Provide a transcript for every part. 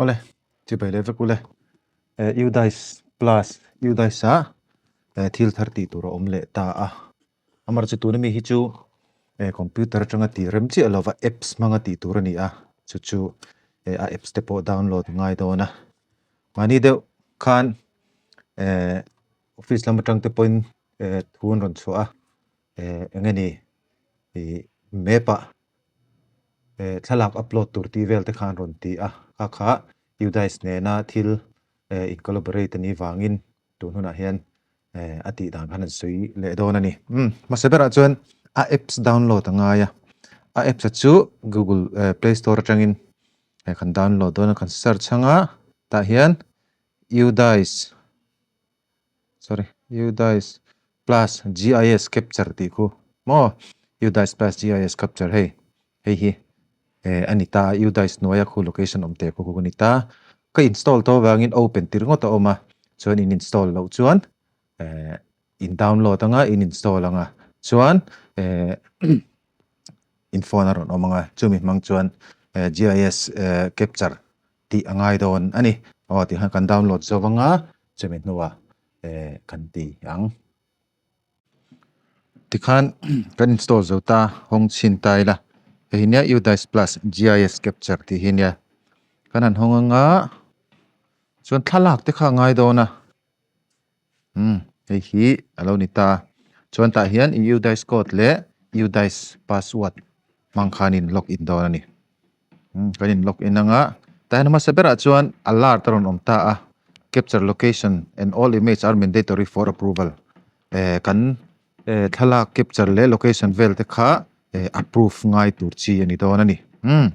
Awle, chibai leh vek ule. UDISE plus UDISE ah thil thar tih tur a awm leh ta a. Amaherawhchu tuna mi hi chu computer atanga tih rem chiah lova apps hmanga tih tur a ni a, chu chu a apps te pawh download a ngai dawn a. Mahni deuh khan office lam atang te pawhin thu an rawn chhuah a, eng nge ni ih map ah thlalak upload tur tih vel te kha an rawn ti a, kha kha UDISE nena thil in collaborate a nih vangin tun hunah hian a tih dan khan an sawi leh dawn a ni. Umm hmasa berah chuan a apps download a ngai a, a apps a chu Google play store atangin kan download dawn a, kan search ang a, tah hian UDISE sorry UDISE plus GIS capture tih khu maw UDISE plus GIS capture hei hei hi eh a ni ta a UDISE hnuaia khu location awm teh khu khu a ni ta ka install tawh avangin open tir ngawt a awm a chuan in install loh chuan eh in download anga in install anga chuan eh in phone a rawn awm anga chumi hmang chuan eh GIS eh capture tih a ngai dawn a ni. Aw tih khan kan download zo vang a, chumi hnuah eh kan ti ang. Tikhan kan install zo ta, hawng chhin ta ila. Hei hi nia UDISE plus GIS capture tih hi nia. Kan han hawng anga chuan thlalak te kha a ngai dawn a. Umm hei hi a lo ni ta. Chuan tah hian UDISE code leh UDISE password hmang khanin log in dawn a ni. Umm kan in log in anga tah hian hmasa berah chuan alert a rawn awm ta a capture location and all image are mandatory for approval eh kan eh thlalak capture leh location vel te kha eh approve ngai tur chi a ni dawn a ni. Umm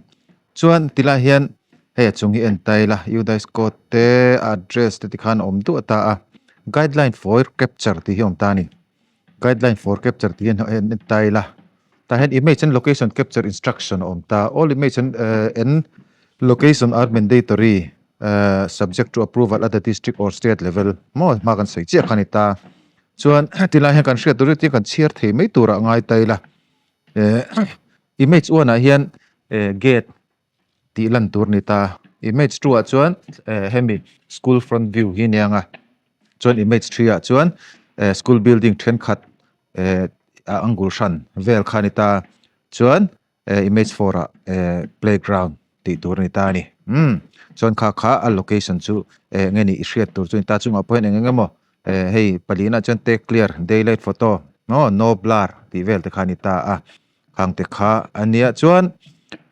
chuan tilai hian hei a chung hi en ta ila UDISE code te address te tikhan a awm duah ta a guideline for capture tih hi a awm ta a ni. Guideline for capture tih hian en ta ila tah hian image and location capture instruction a awm ta all image and and location are mandatory subject to approval at the district or state level maw hma kan sawi chiah kha a ni ta chuan tilai hian kan hriat tur chu kan chhiar thei mai turah ngai ta ila image one ah hian gate tih lan tur a ni ta image two ah chuan eh hemi school front view hi ania ang a chuan image three ah chuan eh school building thenkhat eh a angle hran vel kha a ni ta chuan eh image four ah eh playground tih tur a ni ta a ni umm chuan kha kha a location chu eh eng nge nih i hriat tur chu a ni ta chungah pawh hian eng eng emaw eh hei pali nah chuan take clear daylight photo maw no blur tih vel te kha a ni ta a. Khang te kha a nia chuan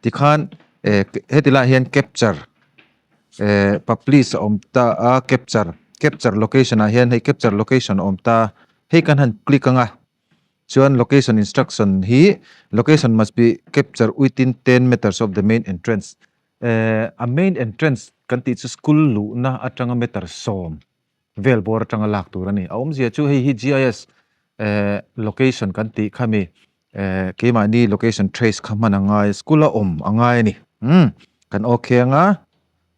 tikhan eh heti lai hian capture eh publish a awm ta a capture capture location ah hian hei capture location a awm ta hei kan han click ang a chuan location instruction hi location must be capture within ten meters of the main entrance eh a main entrance kan tih chu school luhna atanga meter sawm vel bawr atanga lak tur a ni. A awmzia chu hei hi GIS eh location kan tih kha mi eh keimahni location trace kha hman a ngai school a awm a ngai a ni. Umm kan okay anga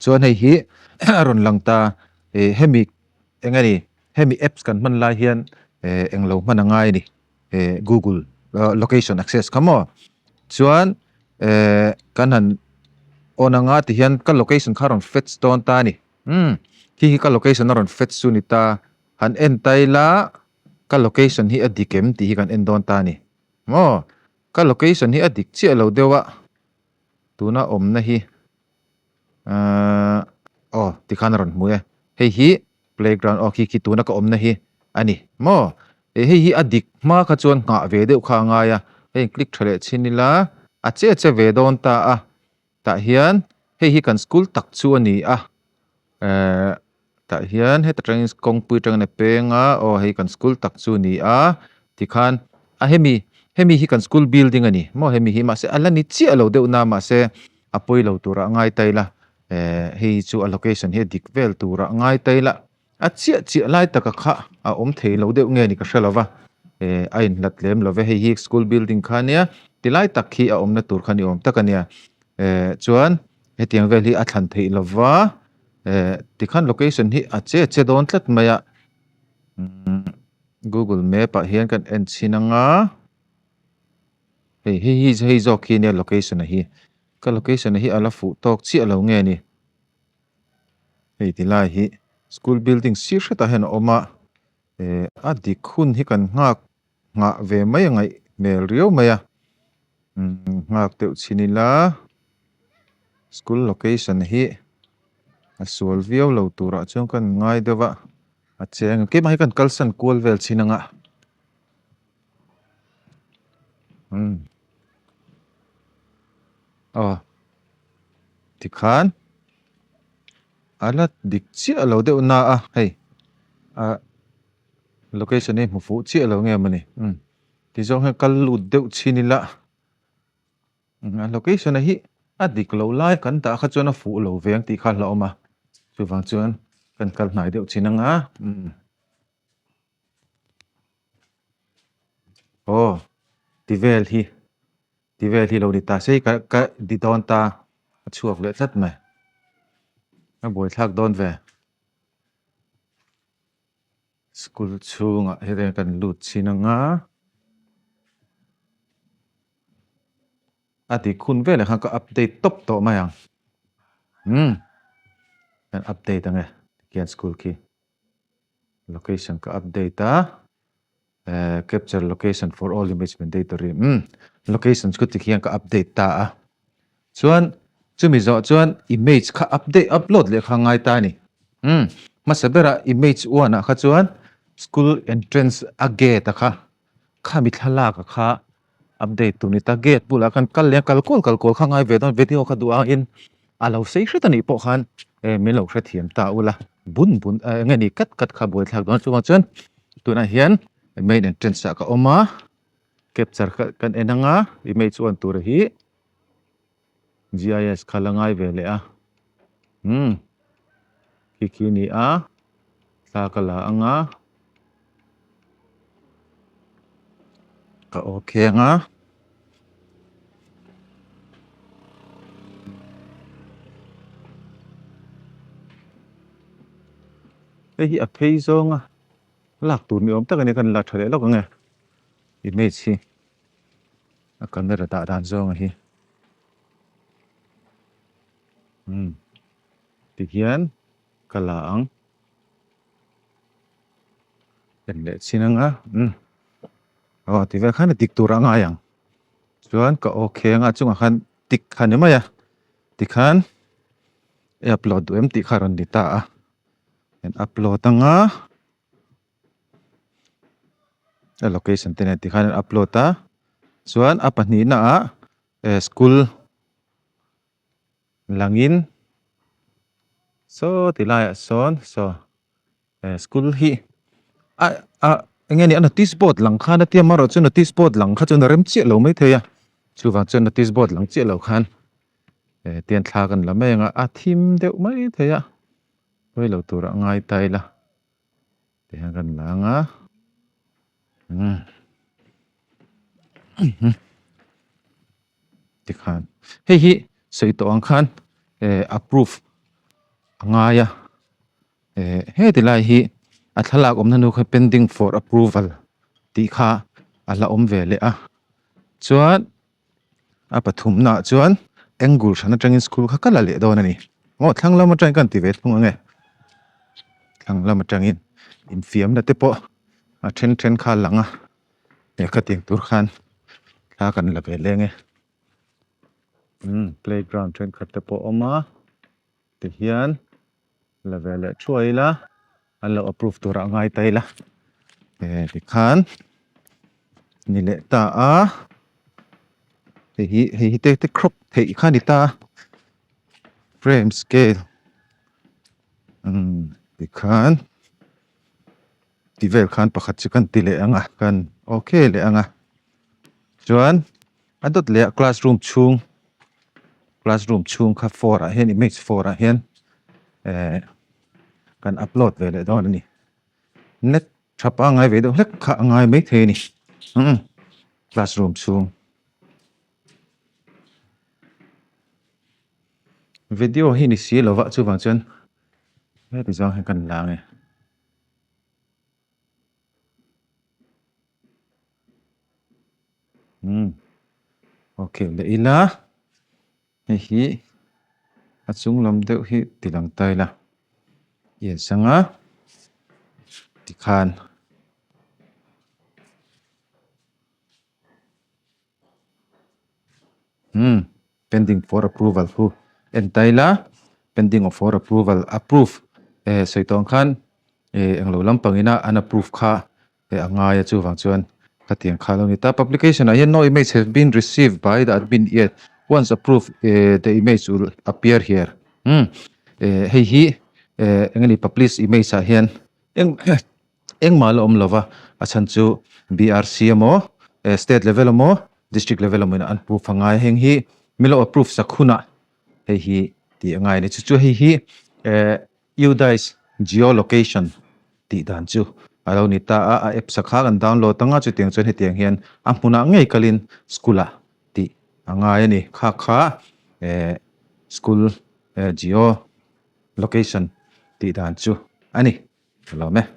chuan hei hi a rawn lang ta eh hemi eng a ni hemi apps kan hman lai hian eh englo hman a ngai a ni eh google location access kha maw chuan eh kan han on anga tihian ka location kha a rawn fetch dawn ta a ni. Umm khi hi ka location a rawn fetch chu ni ta, han en ta ila ka location hi a dik em tih hi kan en dawn ta a ni. Maw ka location hi a dik chiah lo deuh a, tuna awmna hi ahh aw tikhan a rawn hmu e, hei hi playground aw khi khi tuna ka awmna hi a ni maw, eh hei hi a dik hma kha chuan nghah ve deuh kha a ngai a, hei click tha leh chhin ila a che che ve dawn ta a. Tah hian hei hi kan school tak chu a ni a ehh tah hian heta tangin kawngpui atangin a peng a aw hei kan school tak chu a ni a tikhan a hemi hemi hi kan school building a ni maw hemi hi mahse a la ni chiah lo deuh na mahse a pawi lo turah a ngai ta ila ehh hei chu a location hi a dik vel turah a ngai ta ila. A chiah chiah lai taka kha a awm thei lo deuh nge ni ka hre lo va, eh a inhlat lem lo ve, hei hi school building kha ania ti lai tak hi a awmna tur kha ni awm tak ania, eh chuan hetiang vel hi a thlan theih lo va, eh tikhan location hi a che che dawn tlat mai a, umm google map ah hian kan en chhin anga, hei hei hi hei zawk hi ania location a hi, ka location a hi a la fuh tawk chiah lo nge ni. Hei ti lai hi school building sir hretah hian a awm a eh a dik hun hi kan nghak nghah ve mai a ngaih hmel riau mai a umm nghak deuh chhin ila school location hi a sual viau lo turah chuan ka ngai deuh a a cheng keimah hi kan kalsan kual vel chhin ang a umm aw tikhan a la dik chiah lo deuh na a hei ah location hi hmu fuh chiah lo nge mawni umm tizawng hian kal lut deuh chhin ila a location a hi a dik lo lai kan dah kha chuan a fuh lo ve ang tih kha a hlauhawm a chuvang chuan kan kal hnai deuh chhin ang a umm. Aw ti vel hi ti vel hi lo ni ta se ka ka di dawn ta a chhuak leh tlat mai a buaithlak dawn ve school chhungah hian kan lut chhin ang a. A dik hun velah khan ka update tawp tawh mai ang umm kan update ang e tikhian school khi location ka update a eh capture location for all image mandatory umm location chu tikhian ka update ta a chuan chumi zawh chuan image kha update upload leh kha ngai ta a ni umm hmasa berah image one ah kha chuan school entrance a gate a kha khami thlalak a kha update tur ni ta gate bulah khan kal leh a kal kual kal kual kha ngai ve dawn video kha duh angin a lo sei hret anih pawh khan eh min lo hrethiam ta ula bun bun eh eng nge ni kat kat kha buaithlak dawn chuvang chuan tunah hian main entrance ah ka awm a capture kha kan en ang a image one tur hi G_I_S kha la ngai ve leh a umm khi khi a ni a thla ka la ang a ka okay ang a. Hei hi a phei zawng a lak tur ni awm tak a ni kan la tha leh lawk ang e image hi. A camera dah dan zawnga hi umm tihian ka la ang en leh chin anga umm aw ti vel khan a dik tur a ngai ang chuan ka okay anga chungah khan tik kha ni mai a tikhan i upload duh em tih kha a rawn ni ta a en upload anga. A location te nen tikhan an upload a chuan a pahnihna ah eh school langin saw ti laiah sawn saw eh school hi a a eng nge ni a notice board lang khan a tia amaherawh chu notice board lang kha chuan a rem chiah lo maithei a chuvang chuan notice board lang chiah lo khan eh tian thla kan la mai ang a a thim deuh maithei a pawi lo turah ngai ta ila. Tihian kan la ang a umm tikhan hei hi sawi tawh ang khan eh approve a ngai a eh heti lai hi a thlalak awmna nu kha pending for approval tih kha a la awm ve leh a chuan a pathumna ah chuan angle hran atangin school kha ka la leh dawn a ni aw thlang lam atangin ka han ti ve thung ang e thlang lam atangin infiamna te pawh a then then kha a lang a lehkha tiang tur khan thla kan la ve leng e umm playground thenkhat te pawh a awm a tihian la ve leh thuai ila an lo approve turah a ngai ta ila eh tikhan ni leh ta a hei hi hei hi te te crop theih kha a ni ta a frame scale umm tikhan ti vel khan pakhat chu kan ti leh ang a kan okay leh ang a chuan a dawt leh ah classroom chhung classroom chhung kha four ah hian image four ah hian eh kan upload ve leh dawn a ni net tha pangngai ve deuh hlek kha a ngai maithei a ni umm classroom chhung video hi ni si lova chuvang chuan heti zawng hian kan la ang e. Umm okay leh ila hei hi a chung lam deuh hi ti lang ta ila. Yes anga tikhan umm pending for approval khu en ta ila pending of for approval approve eh sawi tawh ang khan eh englo lampang ina an approve kha eh a ngai a chuvang chuan khatiang kha a lo ni ta publication ah hian no image have been received by the admin yet once approved eh the image will appear here umm eh hei hi eh eng nge ni publish image ah hian eng Engmah la awm lova, a chhan chu BRC emaw, state level emaw, district level emaw in an proof a ngai. Heng hi milo approve sak hunah hei hi tih a ngai a ni. Chu chu hei hi UDISE geolocation tih dan chu a lo ni ta a, a apps a kha kan download anga chutiang chuan hetiang hian a hmunah ngei kalin school ah tih a ngai a ni. Kha kha school geo location tih dan chu a ni. Ka lawm e.